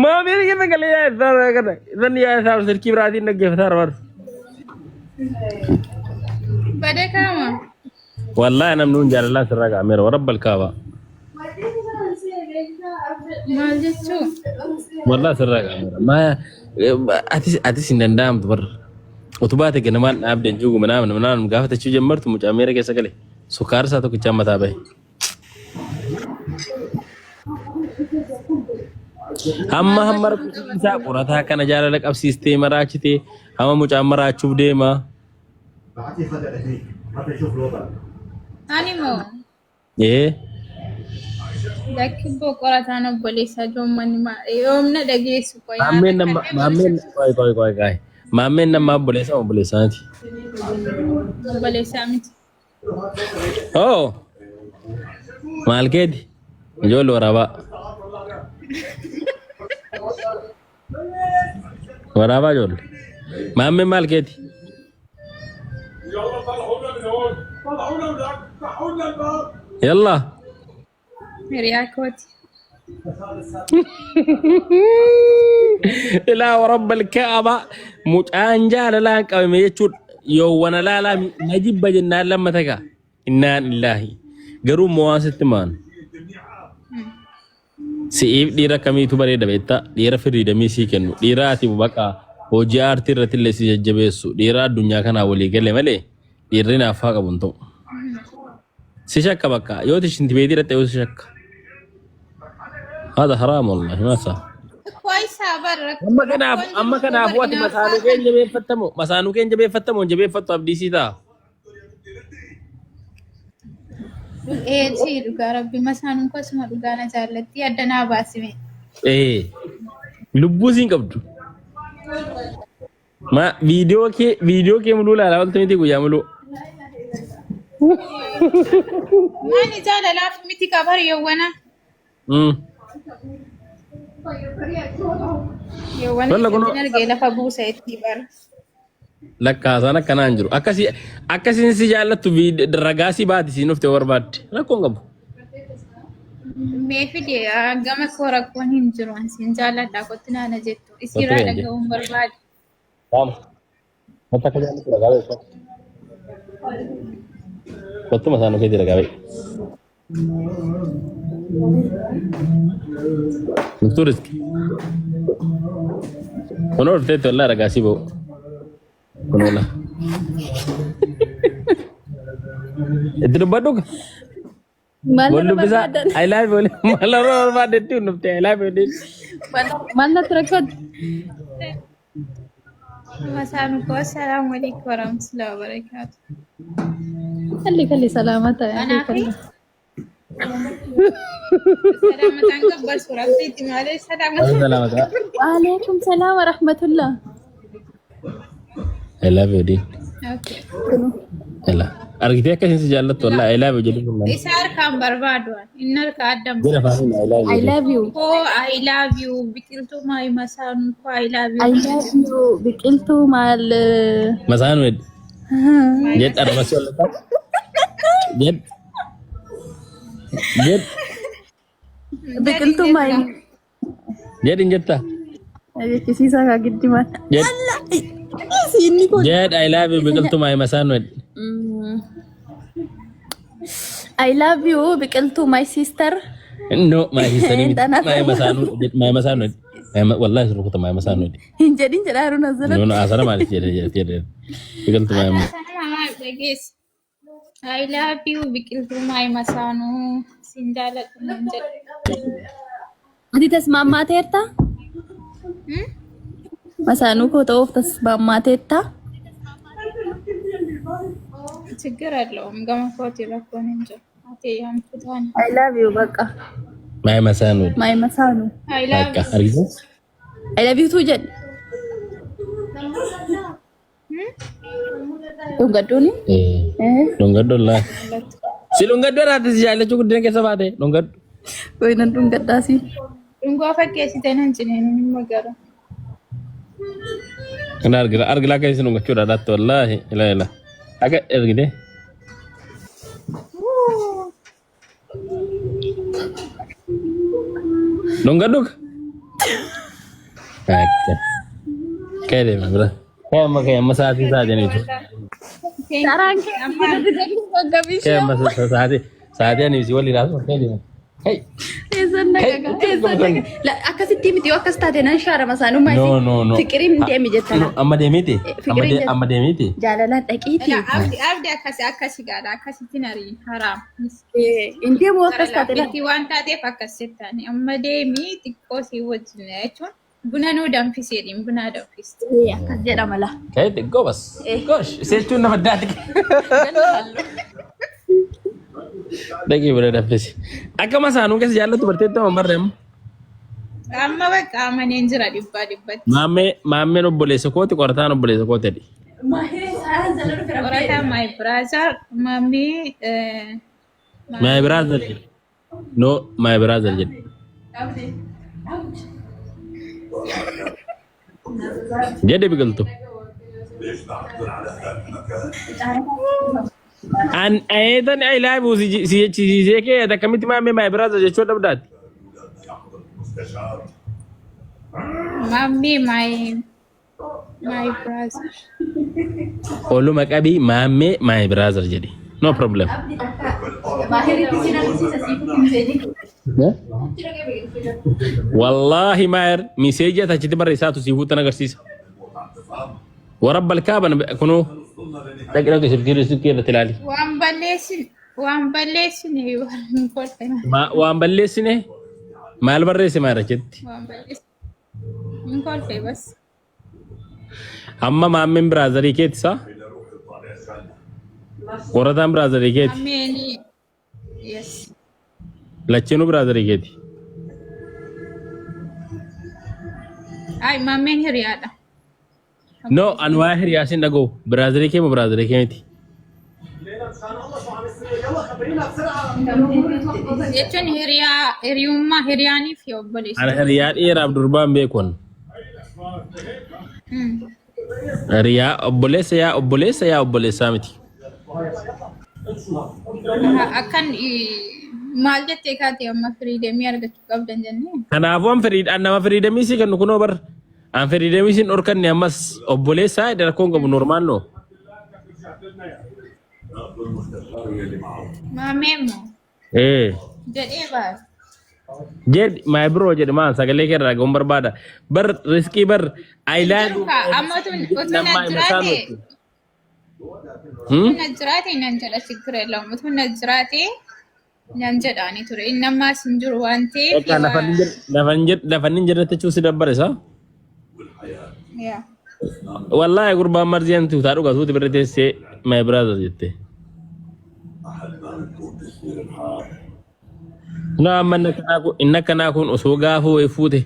Maameen keessa galee yaa isaa kana. Isan yaa isaa silkii biraatiin dhaggeeffataa barbaadu. Bade kaama. Wallaahi namni hun jaalalaa sirraa qaameera warabbal kaaba. Maal jechuu? Wallaahi sirraa qaameera. Maa atis atis hin danda'amtu barra. Utubaa ta'e ganamaan dhaabdeen jiru manaa manaa gaafa tachuu jammartu mucaa meera keessa gale. Sukkaara isaa tokkichaan mataa bahe. Hamma Maal hamma gochuun rakkoon qaba isaa ture? qorataa kana jaalala qabsiistee maraachitee hamma mucaan maraachuuf deema. Ani moo Ee lakki boo qorataan obboleessa joommanni yoomna dhageessu qoy maammeen nama rakkadhee maammeen qoy qoy qoy qoy maammeen nama obboleessa obboleessaati. obboleessaa miti. Oh maal keeti ijoollee waraabaa waraabaa ijoollee maammeen maal keeti. Yalla. Hiriyaa kooti. Ilaa warabbal ka'aba mucaan jaalalaan qabame jechuun yoowwana laalaa na jibba jennaan lammata gaa innaan illaahi garuu immoo waan sitti maan si'iif dhiira kamiitu bareeda beektaa dhiira firiidamii sii kennu dhiira ati baqa hojii aartii irratti illee si jajjabeessu dhiira addunyaa kanaa walii gale malee dhiirri naaffaa qabu hin ta'u. Si shakka bakka yoo ti shinti beetii dhaqxe yoo si shakka. Hada haraam wallahi maa saa. Koo isaa bar Amma kanaaf rakkoon amma jiru koo kanaafuu bar ati masaanuu hinaaffaa keen jabeeffattamoo masaanuu keen jabeeffattamoo hin jabeeffattu abdii sii ta'a. Eetii dhugaa rabbi masaanuun koo suma dhugaa na jaallatti adda naa baasime. Ee lubbuu siin qabdu. Ma viidiyoo kee muluu ilaalaa ooltu miti guyyaa muluu. Maani jaalalaaf miti kabar yawwana. Yawwana Walla kunoo isatti argee lafa buusa itti bara. lakkaasaan akkanaa hin jiru. Akkasii akkasiin si jaallattu ragaa si baati siin dhuftee barbaadde rakkoon qabu. Mee fide gama koo rakkoon hin jiru ani sin jaalladha kottu naana jettu Kottu isiirraa keenya. dhaga'uun barbaade. Qaama. Wanta akka jaallattu ragaa beeku. Kottu mataa nu keetii ragaa beeku. Miftuu riski. Kunoo dhufteetti wallaa ragaa si ba'u. Kunoo laa. Itti dubbadhu. Maal Wal narra dubbisaa. barbaadan? I love you. Maal narra barbaaddetti hin dhufte. I love you. Maal natti rakkate? Masaanu koo assalaamu alaikum warahmatullahi wabarakaatu. Kalli kalli salaamata. Anaa fi salaamataan gabbarsu rabbiiti malee salaamataan. Salaamata. Waalaikum salaam wa rahmatullah. I love you, Dean. Okay. Ela. Argitee akka isheen si jaallattu wallahi I love you jedhu kun Isa harkaan barbaadu ani. Inni harka addan Jedha afaan I love I you. love you. Koo I love you biqiltuu maayi masaanu koo I love you. I love you biqiltuu maal Masaanu jedhu. Jedh arrabasii wallata. Jedh. Jedh. Biqiltuu maal Jedh hin jettaa. jechisiisaa kaa giddimaan. Jedh. Siinni kun. Jedh I love you biqiltuu maayi masaanu jedhu. I love you biqiltuu my sister. No, my sister miti. Tanaaf. Maayi masaanu jedh. Maayi masaanu jedh. Wallahi sun rukuta maayi masaanu jedh. Hin jedhin jedhaa jiru No, asirratti. no, asara maaliif jedhe jedhe jedhe. Biqiltuu maayi Sanuma maal dhageessi? I love you biqiltuu maayi masaanuu sin jaaladhu nan jedhe. Ati tasmaammaateerta? Hmm? Masaanuu koo ta'uuf tasmaammaateetta? ችግር የለውም gama kooti rakkoon hin jiru. Ati yaamtu taane. I love you bakka. Maayi masaanu jedh. My masaanuu. I love Bakka you. argitee. I love you too jedhi. Hmm? Dhungadhuuni? Eh. Dhungadhu wallahi. Si dhungadhu irraatti si jaallachuu guddina keessa baate dhungadhu. Wayi nan dhungadhaa si. Dhungoo fakkeessitee nan cineen hin garuu. Kana argila argila akka isin dhungachuudha dhaatti wallaahi ila ila. Akka argite. Dhungadhu. Akka. Ka'ee deema bira. Ka'ee amma ka'ee amma sa'aatii sa'aatii ani Thank Saraan you. kee Amma Ka'ee amma sa'aatii sa'aatii ani si waliin haasa'u ka'ee deema. Ka'ee. Eessan Ka'ee. dhaqa eessan dhaqa. Akkasitti miti yoo akkas taate nan shaarama isaanummaa No no no. Fiqiriin deemi jettana. No, amma deemiti. Amma Fiqiriin de amma deemiti. jaalalaan dhaqiiti. Ila abdi abdi akkasi akkasi gaadha akkasitti nariin haraam. Hin deemu Gara akkas taate laata. laafeetti waan taateef akkas jettaani. Amma deemii xiqqoo si wajjin jechuun buna nuu danfiseedhiin buna danfiste. Akkas jedhama la. Ka'ee xiqqoo bas. Gosh seechuun nama addaati. Dhaqii bira danfisi. Akka masaanuu keessa jaallattu barteetti amma barree amma. Amma bakka amaneen jira dhibbaa dhibbatti. Maammee maammeen obboleessa kooti qorataan obboleessa kooti jedhi. Qorataa my brother mammii My brother jedhi. No my brother jedhi. Jedhi biqiltu. An ayeetan I love you si si jechisiisee kee ati akkamitti maammee my brother jechuu dhabdaati. Mammii my my brother. Oluma qabii maammee my brother jedhi. No problem. Wallaahi maayar miseejii ati achitti barreessaatu sii fuutan agarsiisa. Warabbal kaaban kunoo dhaqi dhaqi silkii silkii irratti ilaali. Waan balleessin waan balleessine hin kolfina. Waan balleessine maal barreesse maayar achitti? Waan balleessine hin kolfe bas. Amma maammeen brother keeti isaa? Qorataan brother keeti? Mammeen yes. Lachinuu brother keeti? Ay mammeen hiriyaadha. No, an waa'ee hiriyaa sin dhaga'u. Brother kee moo brother kee miti? Jechuun hiriyaa hiriyummaa hiriyaanii fi obboleessa. Ana hiriyaa dhiiraaf durbaan beekun. Hiriyaa obboleessa yaa obboleessa yaa obboleessaa miti. Akkan maal jettee kaate amma freedom argachuu qabdan jennee. Kanaafuu an firii an nama freedom sii kennu kunoo bar. An freedom siin dhorkanne ammas obboleessaa rakkoon qabu normal no. Maamee immoo Ee. jedhee baas. Jedhi my bro jedhi maan sagalee kee irraa ga'uun barbaada. Bar riskii bar I love Jiru you. kaa amma utuu na Nammaa jiraate Hmm? utuu na jiraate nan jedha ችግር የለውም utuu na jiraate nan jedhaani ture inni ammaas hin jiru waan ta'eef Bakka lafa hin jirre lafa hin jirre lafa hin jirretti jechuun si dabbare isaa. Yaa. Wallaahi gurbaan marziyaan tuutaa dhugatuuti bira teessee my brother jette. Na amma inni akkanaa kun inni akkanaa kun osoo gaafa wayii fuute.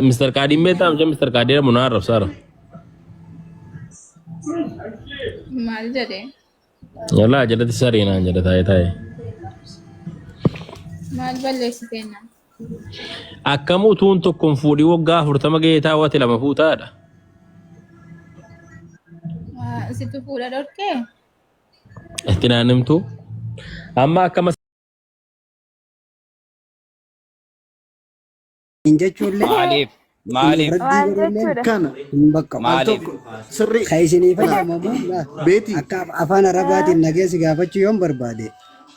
Mr. Kaadiin beektaa mucaa Mr. Kaadii jedhamu na arrabsaara. Maal jedhee? Wallaahi jalatti sarii naan jedha taa'ee taa'ee. Maal balleessitee naan? Akkam utuun tokkoon fuudhii waggaa 40 gahee taawwate lama fuutaadha. Situ fuudha dhorkee? Itti naan himtu. Amma akkama Hin jechuullee Maaliif? Maaliif? raddii Maal godhullee jechuudha? Kana hin baqqa'u. al Maaliif? tokko sirrii Ka isinii fayyadamu beeti akka afaan arabaatiin nageessi gaafachuu yoon barbaade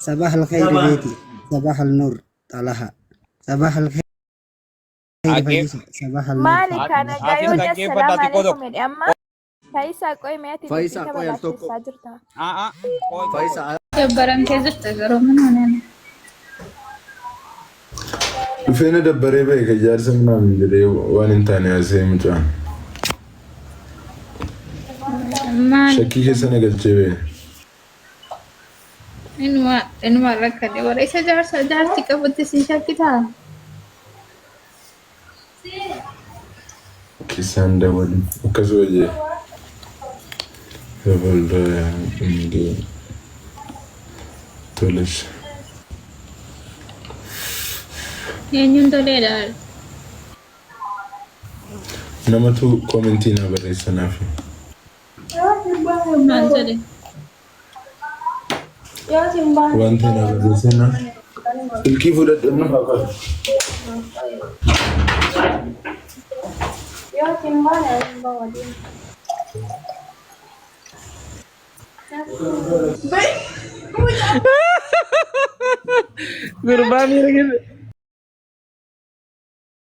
sabah alkhayri beeti sabah alnuur xalaha sabah alkhayri Dhaggeef fayyisa sabah alnuur Maali kana Hafiz gaayoo dhaggeeffadhaa assalaamu xiqqoo alaikum tokko. jedhe amma Faayisaa qoy mee ati dubbii Faayisaa kama qoy al tokko laachessaa jirta. Aa qoy qoy. Faayisaa Dabbaramtee jirta garuu mana nana. Dhufee na dabbaree beeka jaarsa minaamin jedhee waan hin taane haasa'ee mucaan. Maal Shakkii keessa na galchee bee. inuma inuma rakkate warra isa jaarsa jaarti qabutti si shakkitaa? Isaan dabalu akkasuma jee. Dabaldaa toles. Eenyuun toleedha? Namatu comment naa barreessa naaf. Maal jedhe? Wanti naa barreesse na. Silkii fudhadhu na fakkaata. Yoo ati hin baane ani hin bahu adeemu. Gurbaa miira keessa.